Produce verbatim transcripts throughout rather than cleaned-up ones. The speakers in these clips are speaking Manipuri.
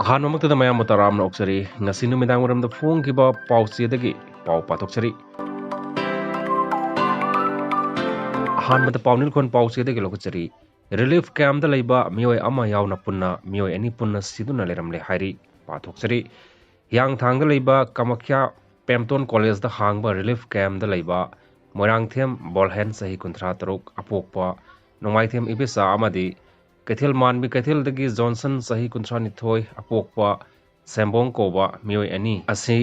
ꯑꯍꯥꯟꯕꯃꯛꯇꯗ ꯃꯌꯥꯝꯕꯨ ꯇꯔꯥꯝꯅ ꯑꯣꯛꯆꯔꯤ꯫ ꯉꯁꯤ ꯅꯨꯃꯤꯗꯥꯡ ꯋꯥꯏꯔꯝꯗ ꯐꯣꯡꯈꯤꯕ ꯄꯥꯎꯆꯦꯗꯒꯤ ꯄꯥꯎ ꯄꯥꯊꯣꯛꯆꯔꯤ꯫ ꯑꯍꯥꯟꯕꯗ ꯄꯥꯎ ꯅꯤꯜꯈꯣꯟ ꯄꯥꯎꯆꯦꯗꯒꯤ ꯂꯧꯈꯠꯆꯔꯤ꯫ ꯔꯤꯂꯤꯐ ꯀꯦꯝꯞꯇ ꯂꯩꯕ ꯃꯤꯑꯣꯏ ꯑꯃ ꯌꯥꯎꯅ ꯄꯨꯟꯅ ꯃꯤꯑꯣꯏ ꯑꯅꯤ ꯄꯨꯟꯅ ꯁꯤꯗꯨꯅ ꯂꯩꯔꯝꯂꯦ ꯍꯥꯏꯔꯤ꯫ ꯄꯥꯊꯣꯛꯆꯔꯤ꯫ ꯍꯤꯌꯥꯡꯊꯥꯡꯗ ꯂꯩꯕ ꯀꯃꯈ꯭ꯌꯥ ꯄꯦꯝꯇꯣꯟ ꯀꯣꯂꯦꯖꯇ ꯍꯥꯡꯕ ꯔꯤꯂꯤꯐ ꯀꯦꯝꯞꯇ ꯂꯩꯕ ꯃꯣꯏꯔꯥꯡꯊꯦꯝ ꯕꯣꯜꯍꯦꯟ, ꯆꯍꯤ ꯀꯨꯟꯊ꯭ꯔꯥ ꯇꯔꯨꯛ, ꯑꯄꯣꯛꯄ ꯅꯣꯡꯃꯥꯏꯊꯦꯝ ꯏꯕꯦꯆꯥ ꯑꯃꯗꯤ ꯀꯩꯊꯦꯜ ꯃꯥꯟꯕꯤ ꯀꯩꯊꯦꯜꯗꯒꯤ ꯖꯣꯟꯁꯟ, ꯆꯍꯤ ꯀꯨꯟꯊ꯭ꯔꯥ ꯅꯤꯊꯣꯏ, ꯑꯄꯣꯛꯄ ꯁꯦꯝꯕꯣꯡ ꯀꯧꯕ ꯃꯤꯑꯣꯏ ꯑꯅꯤ ꯑꯁꯤ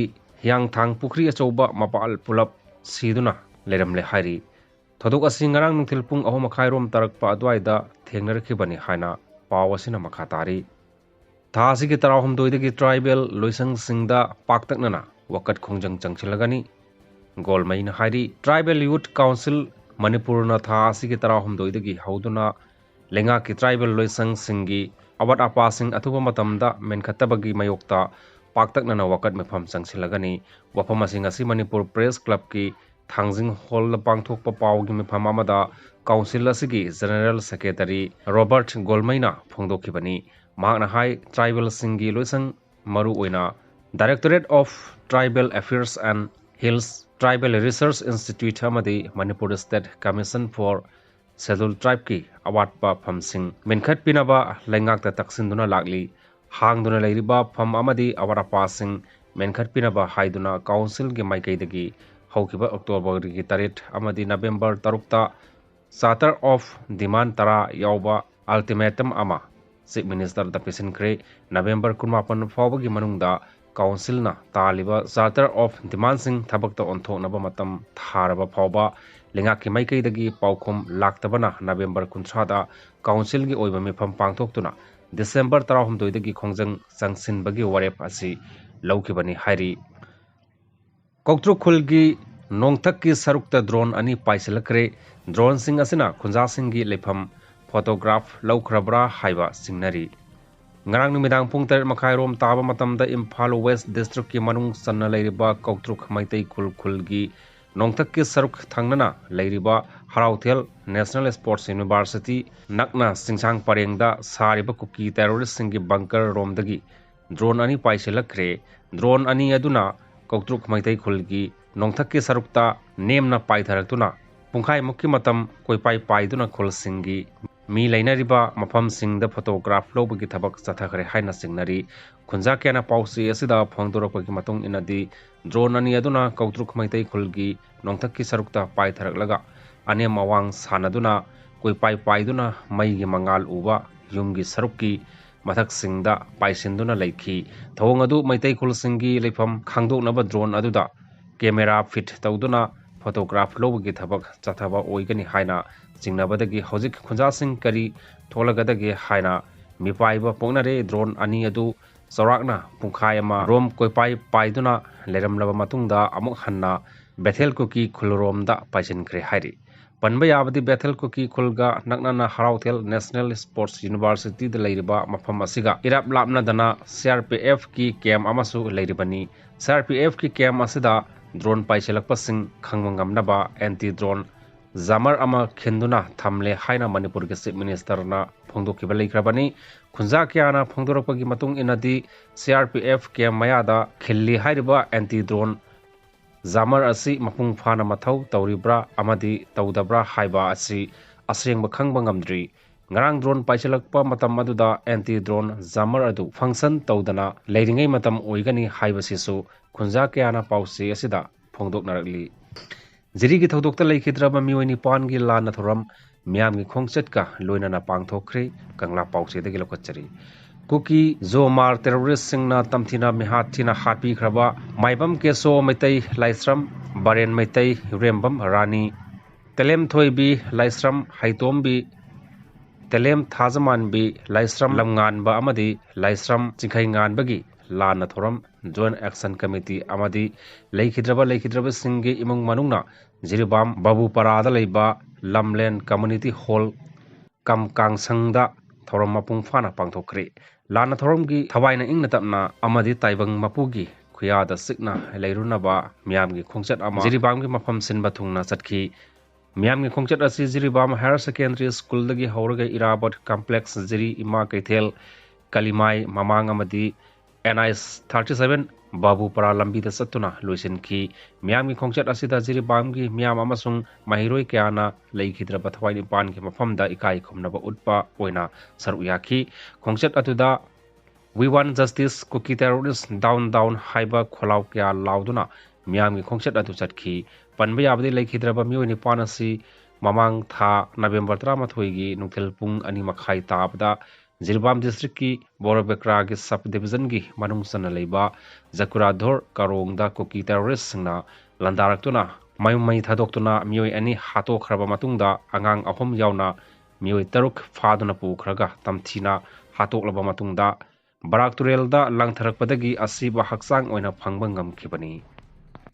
ꯍꯤꯌꯥꯡꯊꯥꯡ ꯄꯨꯈ꯭ꯔꯤ ꯑꯆꯧꯕ ꯃꯄꯥꯜ ꯄꯨꯂꯞ ꯁꯤꯗꯨꯅ ꯂꯩꯔꯝꯂꯦ ꯍꯥꯏꯔꯤ꯫ ꯊꯧꯗꯣꯛ ꯑꯁꯤ ꯉꯔꯥꯡ ꯅꯨꯡꯊꯤꯜ ꯄꯨꯡ ꯑꯍꯨꯝ ꯃꯈꯥꯏꯔꯣꯝ ꯇꯥꯔꯛꯄ ꯑꯗꯨꯋꯥꯏꯗ ꯊꯦꯡꯅꯔꯛꯈꯤꯕꯅꯤ ꯍꯥꯏꯅ ꯄꯥꯎ ꯑꯁꯤꯅ ꯃꯈꯥ ꯇꯥꯔꯤ꯫ ꯊꯥ ꯑꯁꯤꯒꯤ ꯇꯔꯥꯍꯨꯝꯗꯣꯏꯗꯒꯤ ꯇ꯭ꯔꯥꯏꯕꯦꯜ ꯂꯣꯏꯁꯪꯁꯤꯡꯗ ꯄꯥꯛꯇꯛꯅꯅ ꯋꯥꯀꯠ ꯈꯣꯡꯖꯪ ꯆꯪꯁꯤꯜꯂꯒꯅꯤ꯫ ꯒꯣꯜꯃꯩꯅ ꯍꯥꯏꯔꯤ꯫ ꯇ꯭ꯔꯥꯏꯕꯦꯜ ꯌꯨꯠ ꯀꯥꯎꯟꯁꯤꯜ ꯃꯅꯤꯄꯨꯔꯅ ꯊꯥ ꯑꯁꯤꯒꯤ ꯇꯔꯥꯍꯨꯝꯗꯣꯏꯗꯒꯤ ꯍꯧꯗꯨꯅ ꯂꯩꯉꯥꯛꯀꯤ ꯇ꯭ꯔꯥꯏꯕꯦꯜ ꯂꯣꯏꯁꯪꯁꯤꯡꯒꯤ ꯑꯋꯥꯠ ꯑꯄꯥꯁꯤꯡ ꯑꯊꯨꯕ ꯃꯇꯝꯗ ꯃꯦꯟꯈꯠꯇꯕꯒꯤ ꯃꯥꯌꯣꯛꯇ ꯄꯥꯛꯇꯛꯅꯅ ꯋꯥꯀꯠ ꯃꯤꯐꯝ ꯆꯪꯁꯤꯜꯂꯒꯅꯤ꯫ ꯋꯥꯐꯝ ꯑꯁꯤ ꯉꯁꯤ ꯃꯅꯤꯄꯨꯔ ꯄ꯭ꯔꯦꯁ ꯀ꯭ꯂꯕꯀꯤ ꯊꯥꯡꯖꯤꯡ ꯍꯣꯜꯗ ꯄꯥꯡꯊꯣꯛꯄ ꯄꯥꯎꯒꯤ ꯃꯤꯐꯝ ꯑꯃꯗ ꯀꯥꯎꯟꯁꯤꯜ ꯑꯁꯤꯒꯤ ꯖꯦꯅꯔꯦꯜ ꯁꯦꯀ꯭ꯔꯦꯇꯔꯤ ꯔꯣꯕꯔꯠ ꯒꯣꯜꯃꯩꯅ ꯐꯣꯡꯗꯣꯛꯈꯤꯕꯅꯤ꯫ ꯃꯍꯥꯛꯅ ꯍꯥꯏ, ꯇ꯭ꯔꯥꯏꯕꯦꯜꯁꯤꯡꯒꯤ ꯂꯣꯏꯁꯪ, ꯃꯔꯨꯑꯣꯏꯅ Directorate of Tribal Affairs and Hills Tribal Research Institute ꯑꯃꯗꯤ Manipur State Commission for Scheduled Tribeꯀꯤ ꯑꯋꯥꯠꯄ ꯐꯝꯁꯤꯡ ꯃꯦꯟꯈꯠꯄꯤꯅꯕ ꯂꯩꯉꯥꯛꯇ ꯇꯛꯁꯤꯟꯗꯨꯅ ꯂꯥꯛꯂꯤ꯫ ꯍꯥꯡꯗꯨꯅ ꯂꯩꯔꯤꯕ ꯐꯝ ꯑꯃꯗꯤ ꯑꯋꯥꯠ ꯑꯄꯥꯁꯤꯡ ꯃꯦꯟꯈꯠꯄꯤꯅꯕ ꯍꯥꯏꯗꯨꯅ ꯀꯥꯎꯟꯁꯤꯜꯒꯤ ꯃꯥꯏꯀꯩꯗꯒꯤ ꯍꯧꯈꯤꯕ ꯑꯣꯛꯇꯣꯕꯔꯒꯤ ꯇꯔꯦꯠ ꯑꯃꯗꯤ ꯅꯕꯦꯝꯕꯔ ꯇꯔꯨꯛꯇ Charter of Demand ꯇꯔꯥ ꯌꯥꯎꯕ ultimatum ꯑꯃ ꯆꯤꯐ ꯃꯤꯅꯤꯁꯇꯔꯗ ꯄꯤꯁꯤꯟꯈ꯭ꯔꯦ꯫ ꯅꯕꯦꯝꯕꯔ ꯀꯨꯟꯃꯥꯄꯟ ꯐꯥꯎꯕꯒꯤ ꯃꯅꯨꯡꯗ ꯀꯥꯎꯟꯁꯤꯜꯅ ꯇꯥꯜꯂꯤꯕ Charter of Demandꯁꯤꯡ ꯊꯕꯛꯇ ꯑꯣꯟꯊꯣꯛꯅꯕ ꯃꯇꯝ ꯊꯥꯔꯕ ꯐꯥꯎꯕ ꯂꯩꯉꯥꯛꯀꯤ ꯃꯥꯏꯀꯩꯗꯒꯤ ꯄꯥꯎꯈꯨꯝ ꯂꯥꯛꯇꯕꯅ ꯅꯕꯦꯝꯕꯔ ꯀꯨꯟꯊ꯭ꯔꯥꯗ ꯀꯥꯎꯟꯁꯤꯜꯒꯤ ꯑꯣꯏꯕ ꯃꯤꯐꯝ ꯄꯥꯡꯊꯣꯛꯇꯨꯅ ꯗꯤꯁꯦꯝꯕꯔ ꯇꯔꯥꯍꯨꯝꯗꯣꯏꯗꯒꯤ ꯈꯣꯡꯖꯪ ꯆꯪꯁꯤꯟꯕꯒꯤ ꯋꯥꯔꯦꯞ ꯑꯁꯤ ꯂꯧꯈꯤꯕꯅꯤ ꯍꯥꯏꯔꯤ꯫ ꯀꯧꯇ꯭ꯔꯨꯛ ꯈꯨꯜꯒꯤ ꯅꯣꯡꯊꯛꯀꯤ ꯁꯔꯨꯛꯇ ꯗ꯭ꯔꯣꯟ ꯑꯅꯤ ꯄꯥꯏꯁꯤꯜꯂꯛꯈ꯭ꯔꯦ꯫ ꯗ꯭ꯔꯣꯟꯁꯤꯡ ꯑꯁꯤꯅ ꯈꯨꯟꯖꯥꯁꯤꯡꯒꯤ ꯂꯩꯐꯝ ꯐꯣꯇꯣꯒ꯭ꯔꯥꯐ ꯂꯧꯈ꯭ꯔꯕ꯭ꯔꯥ ꯍꯥꯏꯕ ꯆꯤꯡꯅꯔꯤ꯫ ꯉꯔꯥꯡ ꯅꯨꯃꯤꯗꯥꯡ ꯄꯨꯡ ꯇꯔꯦꯠ ꯃꯈꯥꯏꯔꯣꯝ ꯇꯥꯕ ꯃꯇꯝꯗ ꯏꯝꯐꯥꯜ ꯋꯦꯁ ꯗꯤꯁꯇ꯭ꯔꯤꯛꯀꯤ ꯃꯅꯨꯡ ꯆꯟꯅ ꯂꯩꯔꯤꯕ ꯀꯧꯇ꯭ꯔꯨꯛ ꯃꯩꯇꯩ ꯈꯨꯜ ꯈꯨꯜꯒꯤ ꯅꯣꯡꯊꯛꯀꯤ ꯁꯔꯨꯛ ꯊꯪꯅꯅ ꯂꯩꯔꯤꯕ ꯍꯔꯥꯎꯊꯦꯜ National Sports University ꯅꯛꯅ ꯆꯤꯡꯁꯥꯡ ꯄꯔꯦꯡꯗ ꯁꯥꯔꯤꯕ ꯀꯨꯀꯤ terroristꯁꯤꯡꯒꯤ bunker ꯔꯣꯝꯗꯒꯤ drone ꯑꯅꯤ ꯄꯥꯏꯁꯤꯜꯂꯛꯈ꯭ꯔꯦ꯫ Drone ꯑꯅꯤ ꯑꯗꯨꯅ ꯀꯧꯇ꯭ꯔꯨꯛ ꯃꯩꯇꯩ ꯈꯨꯜꯒꯤ ꯅꯣꯡꯊꯛꯀꯤ ꯁꯔꯨꯛꯇ ꯅꯦꯝꯅ ꯄꯥꯏꯊꯔꯛꯇꯨꯅ ꯄꯨꯡꯈꯥꯏꯃꯨꯛꯀꯤ ꯃꯇꯝ ꯀꯣꯏꯄꯥꯏ ꯄꯥꯏꯗꯨꯅ ꯈꯨꯜꯁꯤꯡꯒꯤ ꯃꯤ ꯂꯩꯅꯔꯤꯕ ꯃꯐꯝꯁꯤꯡꯗ photograph ꯂꯧꯕꯒꯤ ꯊꯕꯛ ꯆꯠꯊꯈ꯭ꯔꯦ ꯍꯥꯏꯅ ꯆꯤꯡꯅꯔꯤ꯫ ꯈꯨꯟꯖꯥ ꯀꯌꯥꯅ ꯄꯥꯎꯆꯦ ꯑꯁꯤꯗ ꯐꯣꯡꯗꯣꯔꯛꯄꯒꯤ ꯃꯇꯨꯡ ꯏꯟꯅꯗꯤ, drone ꯑꯅꯤ ꯑꯗꯨꯅ ꯀꯧꯇ꯭ꯔꯨꯛ ꯃꯩꯇꯩ ꯈꯨꯜꯒꯤ ꯅꯣꯡꯊꯛꯀꯤ ꯁꯔꯨꯛꯇ ꯄꯥꯏꯊꯔꯛꯂꯒ ꯑꯅꯦꯝ ꯑꯋꯥꯡ ꯁꯥꯟꯅꯗꯨꯅ ꯀꯣꯏꯄꯥꯏ ꯄꯥꯏꯗꯨꯅ ꯃꯩꯒꯤ ꯃꯉꯥꯜ ꯎꯕ ꯌꯨꯝꯒꯤ ꯁꯔꯨꯛꯀꯤ ꯃꯊꯛꯁꯤꯡꯗ ꯄꯥꯏꯁꯤꯟꯗꯨꯅ ꯂꯩꯈꯤ꯫ ꯊꯧꯑꯣꯡ ꯑꯗꯨ ꯃꯩꯇꯩ ꯈꯨꯜꯁꯤꯡꯒꯤ ꯂꯩꯐꯝ ꯈꯪꯗꯣꯛꯅꯕ drone ꯑꯗꯨꯗ camera fit ꯇꯧꯗꯨꯅ photograph ꯂꯧꯕꯒꯤ ꯊꯕꯛ ꯆꯠꯊꯕ ꯑꯣꯏꯒꯅꯤ ꯍꯥꯏꯅ ꯆꯤꯡꯅꯕꯗꯒꯤ ꯍꯧꯖꯤꯛ ꯈꯨꯟꯖꯥꯁꯤꯡ ꯀꯔꯤ ꯊꯣꯛꯂꯒꯗꯒꯦ ꯍꯥꯏꯅ ꯃꯤꯄꯥꯏꯕ ꯄꯣꯛꯅꯔꯦ꯫ Drone ꯑꯅꯤ ꯑꯗꯨ ꯆꯥꯎꯔꯥꯛꯅ ꯄꯨꯡꯈꯥꯏ ꯑꯃ ꯔꯣꯝ ꯀꯣꯏꯄꯥꯏ ꯄꯥꯏꯗꯨꯅ ꯂꯩꯔꯝꯂꯕ ꯃꯇꯨꯡꯗ ꯑꯃꯨꯛ ꯍꯟꯅ ꯕꯦꯊꯦꯜ ꯀꯨꯀꯤ ꯈꯨꯜꯔꯣꯝꯗ ꯄꯥꯏꯁꯤꯟꯈ꯭ꯔꯦ ꯍꯥꯏꯔꯤ꯫ ꯄꯟꯕ ꯌꯥꯕꯗꯤ ꯕꯦꯊꯦꯜ ꯀꯨꯀꯤ ꯈꯨꯜꯒ ꯅꯛꯅꯅ ꯍꯔꯥꯎꯊꯦꯜ National Sports Universityꯗ ꯂꯩꯔꯤꯕ ꯃꯐꯝ ꯑꯁꯤꯒ ꯏꯔꯥꯞ ꯂꯥꯞꯅꯗꯅ CRPFꯀꯤ camp ꯑꯃꯁꯨ ꯂꯩꯔꯤꯕꯅꯤ꯫ CRPFꯀꯤ camp ꯑꯁꯤꯗ drone ꯄꯥꯏꯁꯤꯜꯂꯛꯄꯁꯤꯡ ꯈꯪꯕ ꯉꯝꯅꯕ anti drone jammer ꯑꯃ ꯈꯤꯟꯗꯨꯅ ꯊꯝꯂꯦ ꯍꯥꯏꯅ ꯃꯅꯤꯄꯨꯔꯒꯤ Chief Ministerꯅ ꯐꯣꯡꯗꯣꯛꯈꯤꯕ ꯂꯩꯈ꯭ꯔꯕꯅꯤ꯫ ꯈꯨꯟꯖꯥ ꯀꯌꯥꯅ ꯐꯣꯡꯗꯣꯔꯛꯄꯒꯤ ꯃꯇꯨꯡ ꯏꯟꯅꯗꯤ, CRPF camp ꯃꯌꯥꯗ ꯈꯤꯜꯂꯤ ꯍꯥꯏꯔꯤꯕ anti drone jammer ꯑꯁꯤ ꯃꯄꯨꯡ ꯐꯥꯅ ꯃꯊꯧ ꯇꯧꯔꯤꯕ꯭ꯔꯥ ꯑꯃꯗꯤ ꯇꯧꯗꯕ꯭ꯔꯥ ꯍꯥꯏꯕ ꯑꯁꯤ ꯑꯁꯦꯡꯕ ꯈꯪꯕ ꯉꯝꯗ꯭ꯔꯤ꯫ ꯉꯔꯥꯡ drone ꯄꯥꯏꯁꯤꯜꯂꯛꯄ ꯃꯇꯝ ꯑꯗꯨꯗ anti drone jammer ꯑꯗꯨ function ꯇꯧꯗꯅ ꯂꯩꯔꯤꯉꯩ ꯃꯇꯝ ꯑꯣꯏꯒꯅꯤ ꯍꯥꯏꯕꯁꯤꯁꯨ ꯈꯨꯟꯖꯥ ꯀꯌꯥꯅ ꯄꯥꯎꯆꯦ ꯑꯁꯤꯗ ꯐꯣꯡꯗꯣꯛꯅꯔꯛꯂꯤ꯫ ꯖꯤꯔꯤꯒꯤ ꯊꯧꯗꯣꯛꯇ ꯂꯩꯈꯤꯗ꯭ꯔꯕ ꯃꯤꯑꯣꯏ ꯅꯤꯄꯥꯟꯒꯤ ꯂꯥꯟꯅ ꯊꯧꯔꯝ ꯃꯤꯌꯥꯝꯒꯤ ꯈꯣꯡꯆꯠꯀ ꯂꯣꯏꯅꯅ ꯄꯥꯡꯊꯣꯛꯈ꯭ꯔꯦ꯫ ꯀꯪꯂꯥ ꯄꯥꯎꯆꯦꯗꯒꯤ ꯂꯧꯈꯠꯆꯔꯤ꯫ ꯀꯨꯀꯤ ꯖꯣꯃꯥꯔ terroristꯁꯤꯡꯅ ꯇꯝꯊꯤꯅ ꯃꯤꯍꯥꯠ ꯊꯤꯅ ꯍꯥꯠꯄꯤꯈ꯭ꯔꯕ ꯃꯥꯏꯕꯝ ꯀꯦꯁꯣ ꯃꯩꯇꯩ ꯂꯥꯏꯁ꯭ꯔꯝ, ꯕꯔꯦꯟ ꯃꯩꯇꯩ ꯏꯔꯦꯝꯕꯝ ꯔꯥꯅꯤ, ꯇꯦꯂꯦꯝ ꯊꯣꯏꯕꯤ ꯂꯥꯏꯁ꯭ꯔꯝ ꯍꯩꯇꯣꯝꯕꯤ, ꯇꯦꯂꯦꯝ ꯊꯥꯖꯃꯥꯟꯕꯤ ꯂꯥꯏꯁ꯭ꯔꯝ ꯂꯝꯉꯥꯟꯕ ꯑꯃꯗꯤ ꯂꯥꯏꯁ꯭ꯔꯝ ꯆꯤꯡꯈꯩ ꯉꯥꯟꯕꯒꯤ ꯂꯥꯟꯅ ꯊꯧꯔꯝ Joint Action Committee ꯑꯃꯗꯤ ꯂꯩꯈꯤꯗ꯭ꯔꯕ ꯂꯩꯈꯤꯗ꯭ꯔꯕꯁꯤꯡꯒꯤ ꯏꯃꯨꯡ ꯃꯅꯨꯡꯅ ꯖꯤꯔꯤꯕꯥꯝ ꯕꯥꯕꯨꯄꯥꯔꯥꯗ ꯂꯩꯕ ꯂꯝꯂꯦꯟ Community Hall ꯀꯝ ꯀꯥꯡꯁꯪꯗ ꯊꯧꯔꯝ ꯃꯄꯨꯡ ꯐꯥꯅ ꯄꯥꯡꯊꯣꯛꯈ꯭ꯔꯦ꯫ ꯂꯥꯟꯅ ꯊꯧꯔꯝꯒꯤ ꯊꯋꯥꯏꯅ ꯏꯪꯅ ꯇꯞꯅ ꯑꯃꯗꯤ ꯇꯥꯏꯕꯪ ꯃꯄꯨꯒꯤ ꯀꯌꯥꯗ ꯆꯤꯛꯅ ꯂꯩꯔꯨꯅꯕ ꯃꯤꯌꯥꯝꯒꯤ ꯈꯣꯡꯆꯠ ꯑꯃ ꯖꯤꯔꯤꯕꯥꯝꯒꯤ ꯃꯐꯝ ꯁꯤꯟꯕ ꯊꯨꯡꯅ ꯆꯠꯈꯤ꯫ ꯃꯤꯌꯥꯝꯒꯤ ꯈꯣꯡꯆꯠ ꯑꯁꯤ ꯖꯤꯔꯤꯕꯥꯝ Higher Secondary Schoolꯗꯒꯤ ꯍꯧꯔꯒ ꯏꯔꯥꯕꯣꯠ Complex, ꯖꯤꯔꯤ ꯏꯃꯥ ꯀꯩꯊꯦꯜ, ꯀꯂꯤꯃꯥꯏ ꯃꯃꯥꯡ ꯑꯃꯗꯤ NH thirty seven ꯕꯥꯕꯨꯄꯥꯔꯥ ꯂꯝꯕꯤꯗ ꯆꯠꯇꯨꯅ ꯂꯣꯏꯁꯤꯟꯈꯤ꯫ ꯃꯤꯌꯥꯝꯒꯤ ꯈꯣꯡꯆꯠ ꯑꯁꯤꯗ ꯖꯤꯔꯤꯕꯥꯝꯒꯤ ꯃꯤꯌꯥꯝ ꯑꯃꯁꯨꯡ ꯃꯍꯩꯔꯣꯏ ꯀꯌꯥꯅ ꯂꯩꯈꯤꯗ꯭ꯔꯕ ꯊꯋꯥꯏ ꯅꯤꯄꯥꯟꯒꯤ ꯃꯐꯝꯗ ꯏꯀꯥꯏ ꯈꯨꯝꯅꯕ ꯎꯠꯄ ꯑꯣꯏꯅ ꯁꯔꯨꯛ ꯌꯥꯈꯤ꯫ ꯈꯣꯡꯆꯠ ꯑꯗꯨꯗ "We want justice, Kuki terrorist down down" ꯍꯥꯏꯕ ꯈꯣꯜꯂꯥꯎ ꯀꯌꯥ ꯂꯥꯎꯗꯨꯅ ꯃꯤꯌꯥꯝꯒꯤ ꯈꯣꯡꯆꯠ ꯑꯗꯨ ꯆꯠꯈꯤ꯫ ꯄꯟꯕ ꯌꯥꯕꯗꯤ ꯂꯩꯈꯤꯗ꯭ꯔꯕ ꯃꯤꯑꯣꯏ ꯅꯤꯄꯥꯟ ꯑꯁꯤ ꯃꯃꯥꯡ ꯊꯥ November ꯇꯔꯥꯃꯥꯊꯣꯏꯒꯤ ꯅꯨꯡꯊꯤꯜ ꯄꯨꯡ ꯑꯅꯤ ꯃꯈꯥꯏ ꯇꯥꯕꯗ ꯖꯤꯔꯤꯕꯥꯝ districtꯀꯤ ꯕꯣꯔꯣꯕꯦꯀ꯭ꯔꯥꯒꯤ sub divisionꯒꯤ ꯃꯅꯨꯡ ꯆꯟꯅ ꯂꯩꯕ ꯖꯀꯨꯔꯥꯙꯣꯔ ꯀꯥꯔꯣꯡꯗ ꯀꯨꯀꯤ terroristꯁꯤꯡꯅ ꯂꯥꯟꯗꯥꯔꯛꯇꯨꯅ ꯃꯌꯨꯝ ꯃꯩ ꯊꯥꯗꯣꯛꯇꯨꯅ ꯃꯤꯑꯣꯏ ꯑꯅꯤ ꯍꯥꯠꯇꯣꯛꯈ꯭ꯔꯕ ꯃꯇꯨꯡꯗ ꯑꯉꯥꯡ ꯑꯍꯨꯝ ꯌꯥꯎꯅ ꯃꯤꯑꯣꯏ ꯇꯔꯨꯛ ꯐꯥꯗꯨꯅ ꯄꯨꯈ꯭ꯔꯒ ꯇꯝꯊꯤꯅ ꯍꯥꯠꯇꯣꯛꯂꯕ ꯃꯇꯨꯡꯗ ꯕꯔꯥꯛ ꯇꯨꯔꯦꯜꯗ ꯂꯪꯊꯔꯛꯄꯗꯒꯤ ꯑꯁꯤꯕ ꯍꯛꯆꯥꯡ ꯑꯣꯏꯅ ꯐꯪꯕ ꯉꯝꯈꯤꯕꯅꯤ꯫